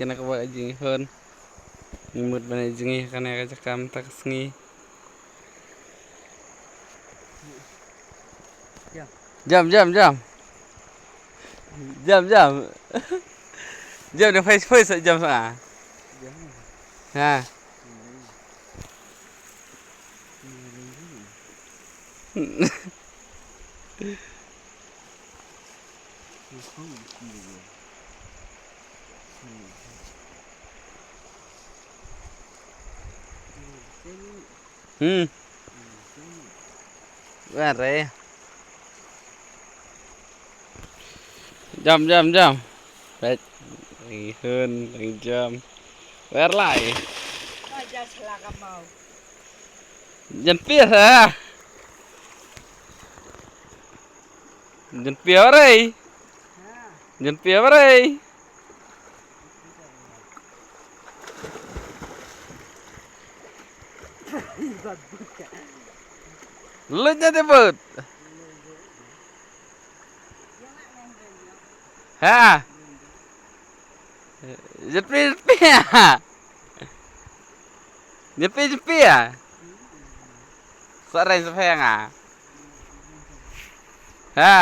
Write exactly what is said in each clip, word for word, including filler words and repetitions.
Kane ka ba jingïakhun. Ngi mut ban ïa jingïakhun kane ka jaka mynta ka sngi. Jam, jam, jam. Jam, jam. Jam da face face jam sa. Ha. Hmm. Wan re. Jam, jam, jam. Peit. Ïakhun, jam. Wer lai. Jan pia ha. Jan pia re. Jan pia re. Lut ïa te bot. Ha. Jan pia, jan pia. Jan pia, jan pia. Sa reng sa pia nga. Ha.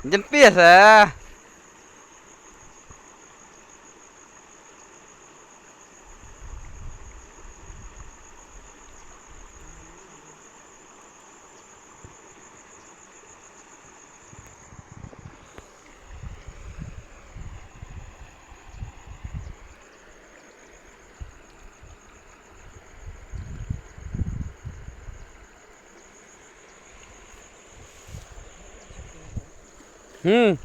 Jan pia sa. Hmm.